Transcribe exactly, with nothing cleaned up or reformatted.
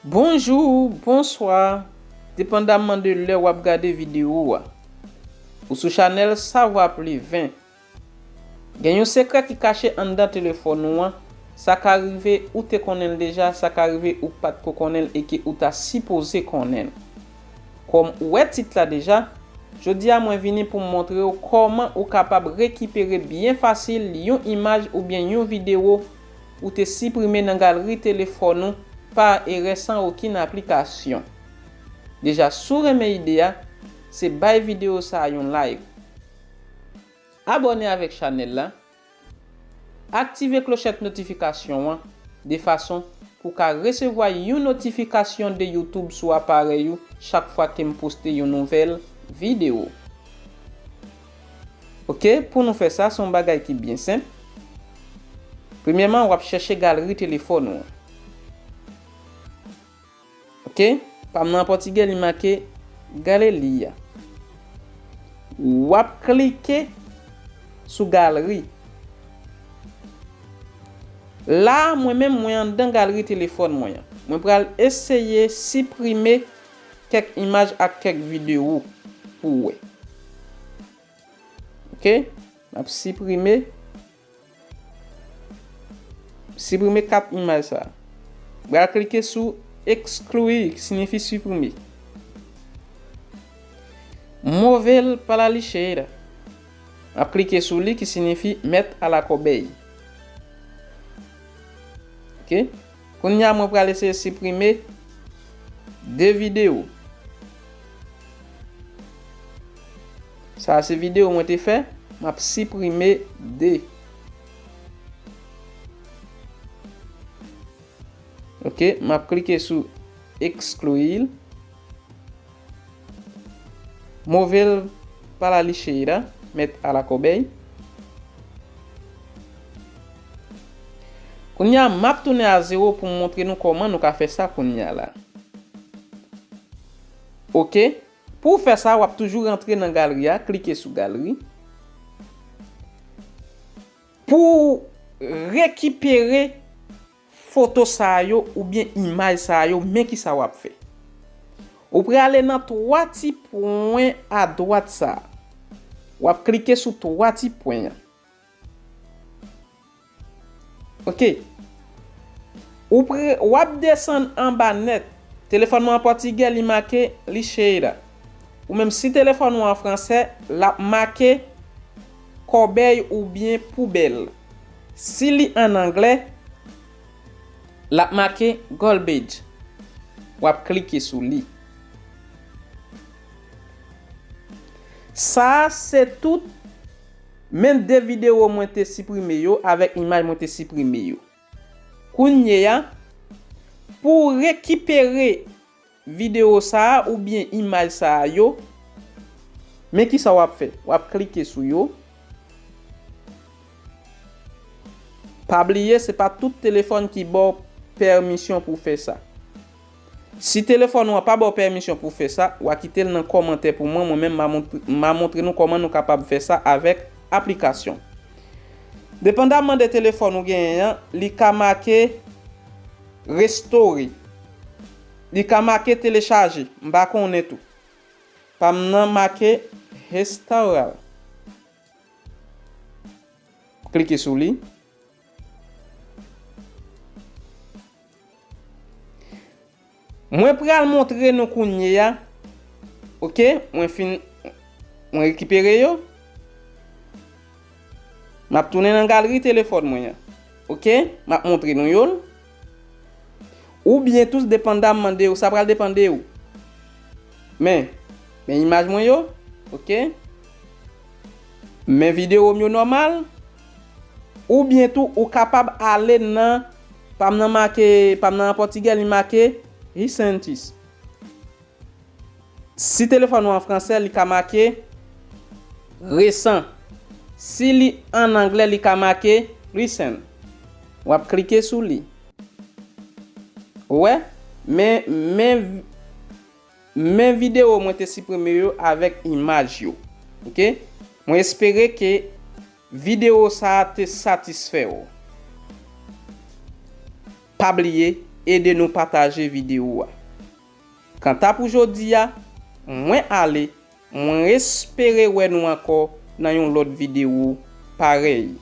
Bonjou, bonswa, depandamman de lè w ap gade videyo a. Ou sou chanèl Savoir Plus vingt. Gen yon sekrè ki kache anndan telefòn ou an, sa ka rive ou te konnen l deja, sa ka rive ou pa t ko konnen l e ke ou ta sipoze konnen l. Kòm ou wè tit la deja, jodi a mwen vini pou m montre w kòman ou kapab rekipere byen fasil yon imaj oubyen yon videyo ou te siprime nan galri telefòn ou pa erè san okenn aplikasyon. Deja, si w renmen ide a, se bay videyo sa a yon like. Abòne avèk chanèl la, aktive klochèt notifikasyon an de fason pou w ka resevwa yon notifikasyon de YouTube sou aparèy ou chak fwa ke m poste yon nouvèl videyo. Oke, pou nou fè sa, se yon bagay ki byen senp. Premyèman, w ap chèche galri telefòn ou an. Oke, pa m nan an pòtigè, li make galri a. W ap klike sou galri. La, mwen menm, mwen anndan galri telefòn mwen an. Mwen pral eseye siprime kèk imaj ak kèk videyo pou w wè. Oke, m ap siprime. Siprime kat imaj sa a. Pral klike sou excluir, ki siyifi siprime. Mover para a lixeira. M ap klike sou li, ki siyifi mettre à la corbeille. Oke? Kounye a, mwen pral eseye siprime de videyo. Sa a se videyo mwen te fè, m ap siprime de. Oke, m ap klike sou excluir. Mover para a lixeira, mettre à la corbeille. Kounye a, m ap tounen a zewo pou m montre nou kòman nou ka fè sa kounye a la. Oke. Pou w fè sa, w ap toujou rantre nan galri a, klike sou galri. Pou w rekipere foto sa yo oubyen imaj sa yo, men kisa w ap fè. Ou prale nan twa ti pwen adwat sa a. W ap klike sou twa ti pwen an. Oke. Ou pre, w ap desann anba nèt. Telefòn mwen an pòtigè, li make lixeira. Ou menm, si telefòn ou an fransè, l ap make kòbèy oubyen poubèl. Si li an anglè, l ap make garbage. W ap klike sou li. Sa a se tout men de videyo mwen te siprime yo avèk imaj mwen te siprime yo. Kounye a, pou w rekipere videyo sa a oubyen imaj sa a yo, men kisa w ap fè? W ap klike sou yo. Pa bliye, se pa tout telefòn ki ba w pèmisyon pou w fè sa. Si telefòn ou an pa ba w pèmisyon pou w fè sa, w a kite l nan kòmantè pou mwen, mwen menm m a mont-, m a montre nou kòman nou kapab fè sa avèk aplikasyon. Depandaman de telefòn ou genyen an, li ka make restore. Li ka make telechaje. M pa konnen tou. Pa m nan make restaurar. Klike sou li. Mwen pral montre nou kounye a. Oke, mwen fin, mwen rekipere yo. M ap tounen nan galri telefòn mwen an. Oke, m ap montre nou yo. Oubyen tou, depandamman de ou, sa pral depann de ou. Men, men imaj mwen yo, oke. Men videyo m yo nòmal. Oubyen tou, ou kapab ale nan, pa m nan make, pa m nan an pòtigè, li make recentes. Si telefòn ou an fransè, li ka make resan. Si li an anglè, li ka make recent. W ap klike sou li. Ou wè? Men, men, men videyo mwen te siprime yo avèk imaj yo. Oke? Mwen espere ke videyo sa a te satisfè w. Pa bliye, ede nou pataje videyo a. Kanta pou jodi a, mwen ale, mwen espere wè nou ankò nan yon lòt videyo parèy.